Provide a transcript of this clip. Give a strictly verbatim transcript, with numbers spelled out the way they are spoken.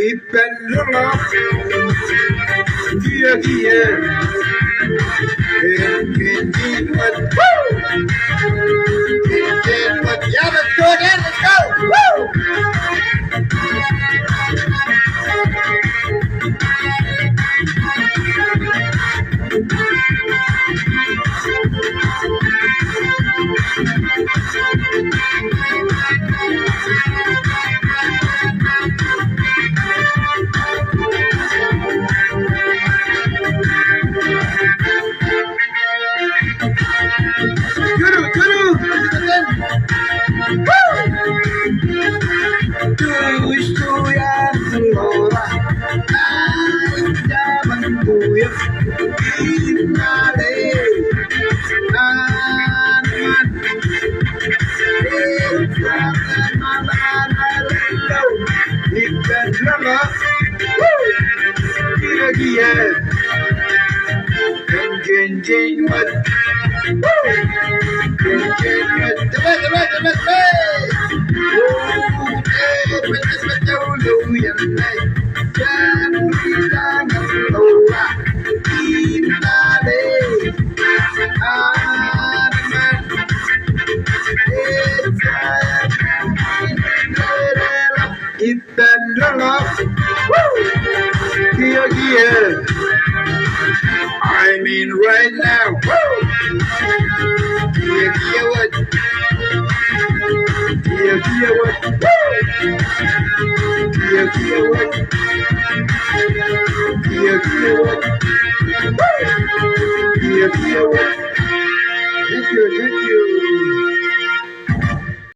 Ippān lōḷḷap. Kiiō, kiiō. Woo! Yeah, let's go, Dan, let's go. Woo! Turu, turu. Woo! Ippān lōḷḷap. Woo! Kiiō, kiiō. I mean right now. Woo! Kiiō, kiiō wōt. Kiiō, kiiō wōt. Woo! Kiiō, kiiō wōt. Kiiō, kiiō wōt. Woo! Kiiō, kiiō wōt.